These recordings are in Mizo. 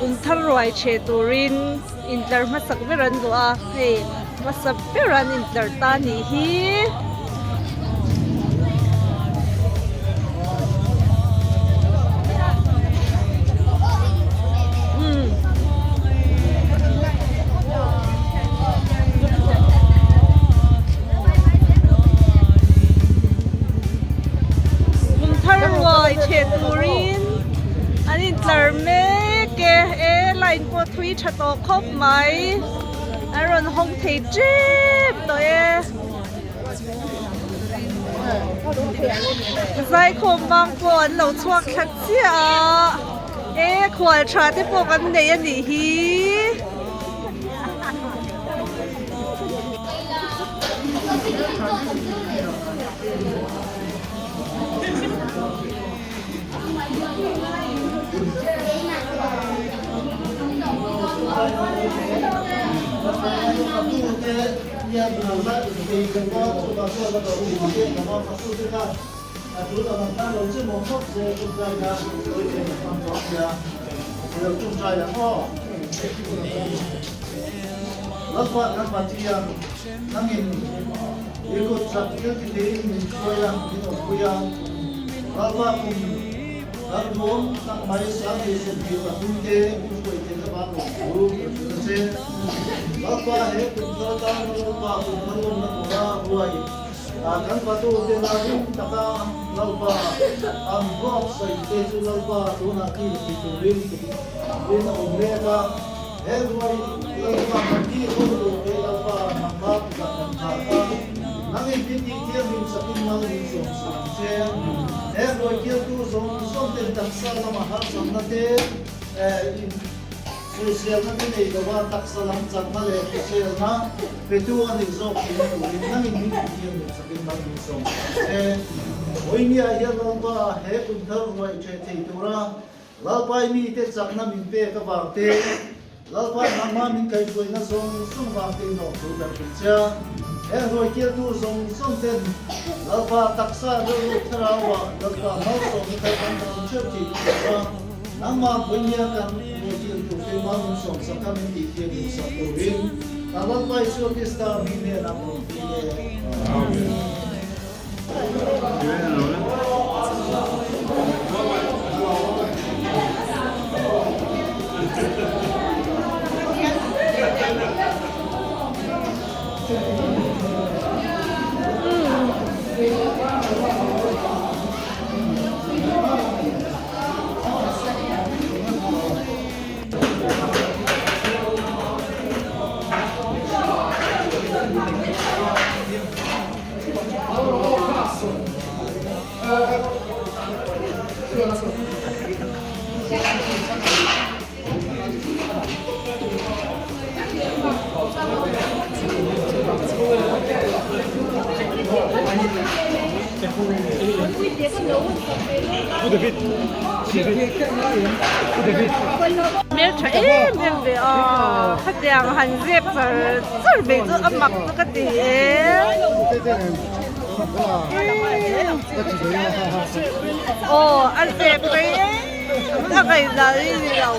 Kum thar ruai chhe turin intlar hmasak ber an duh a, hei hmasa ber an intlar ta a nih hi. Kum thar ruai chhe turin an intlar mek e, e line pawh thui tha tawh khawp mai an rawn hawng thei tep tawh e. Zaikhawm bang pawh an lo chhuak thla chiah a, e khual tha te pawh kan nei a nih hi. Hmeltha em em ve aw khatiang han zep char char mai chu a mak chu ka ti e. Aw a zep rei em a ngaihdan hi ni lo.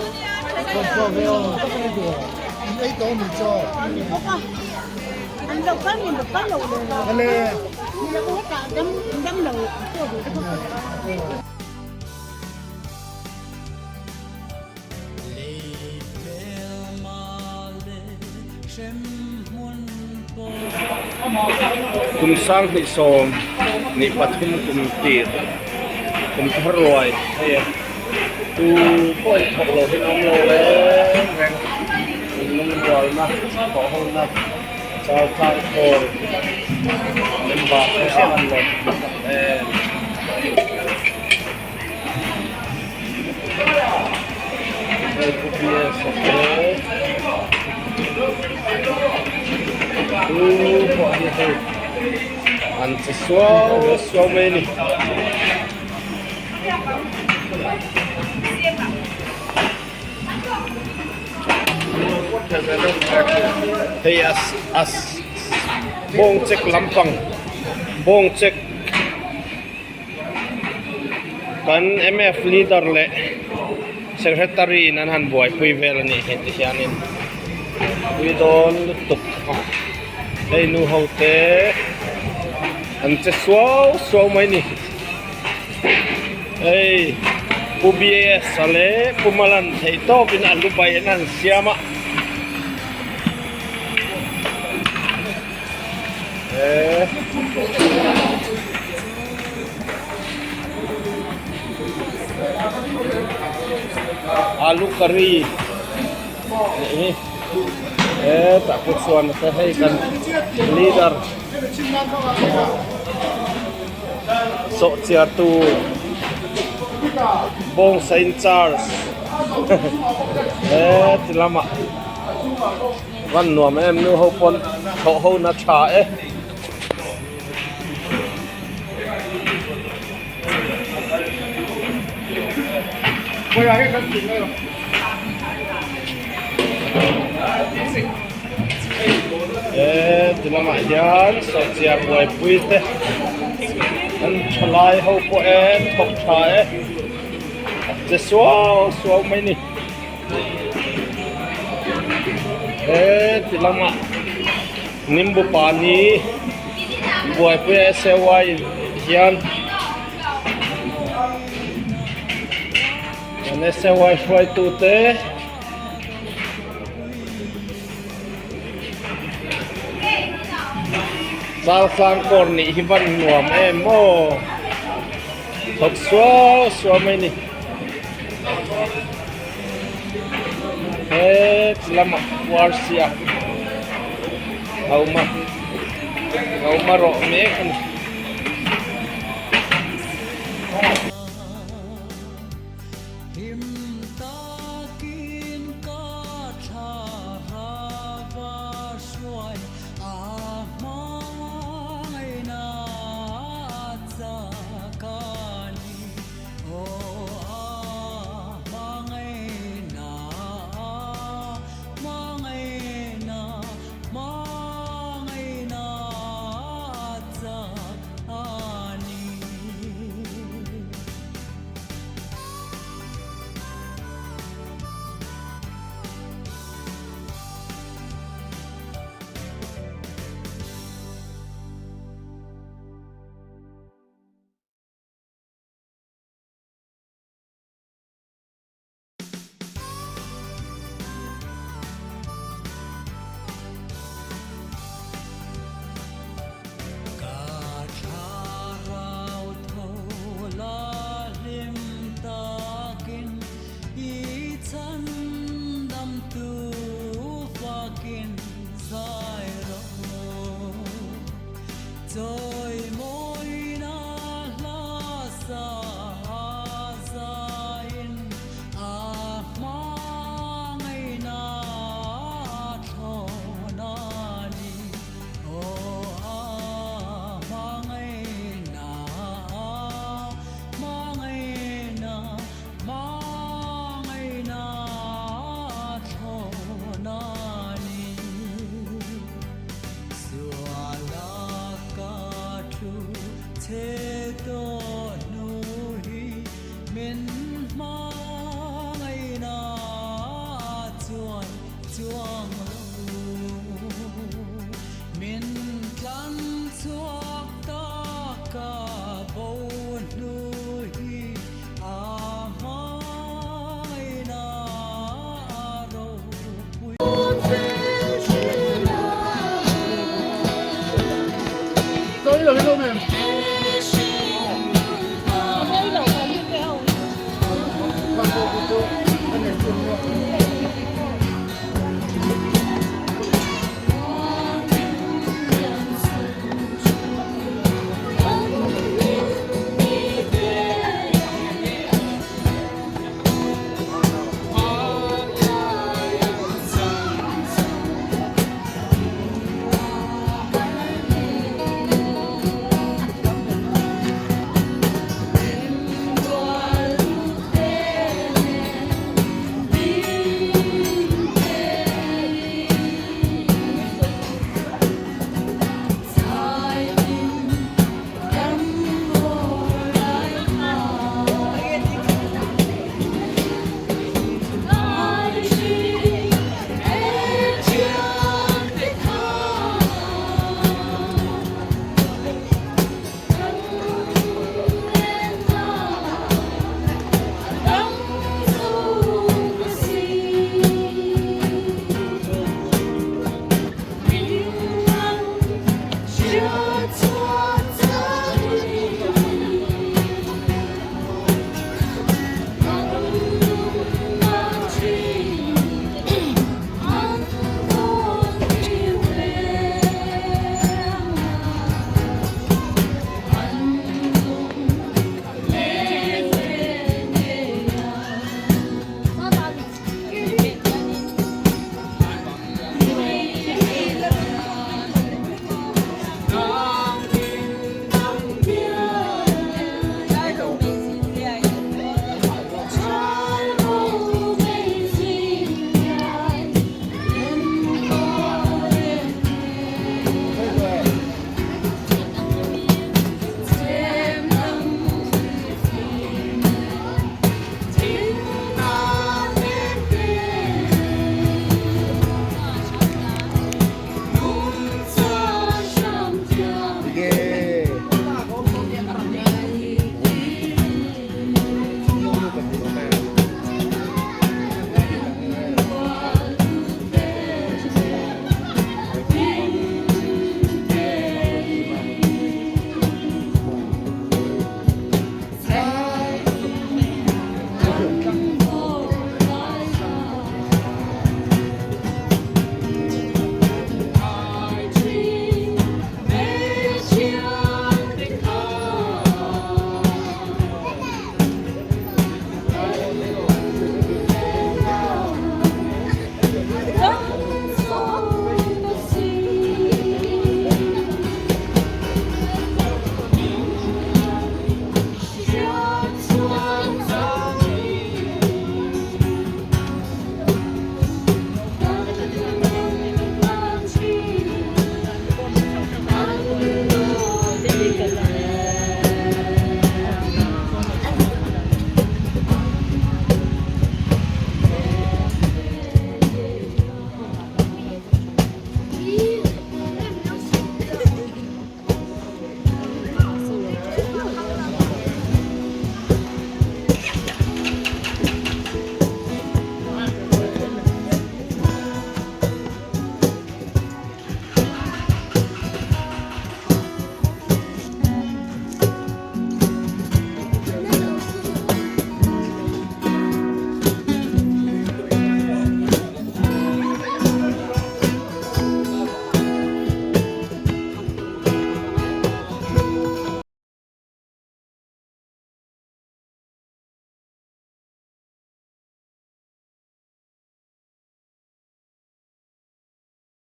Kum sanghnih sawm nih pathum kum tir kum thar ruai hei a tu pawh in thawk lo hian awm lo reng reng in lungrualna thawh ho na char tlang khawl member te a han lawm tak em. Tu pawh hi hei an che suau suau mai a ni. Hei as as bawng chek lampang bawng chek. Kan mnf leader leh Secretary in an han buaipui vel a nih hi ti hianin pui dawn lutuk a hei nu ho te an che suau suau mai a ni hei Pu BAS a leh Pu Malan theih tawpin a lu bai an han siam a eh. Alu curry nih hi hetah pawh chuan te hei kan leader sawhchiar tu bawngsa in charge heti lamah van nuam em nu ho pawn thawh ho na tha e. He ti lamah hian sawhchiar buaipui te an thalai ho pawh e thawk tha e a che suau suau mai a ni he ti lamah. Nimbu pani buaipui a SAY hian an SAY hruaitu te Chaltlang kawr nih hi van nuam em aw thawk suau suau mai a ni he ti lamah puar sia a awm a a awm a rawh mek a ni.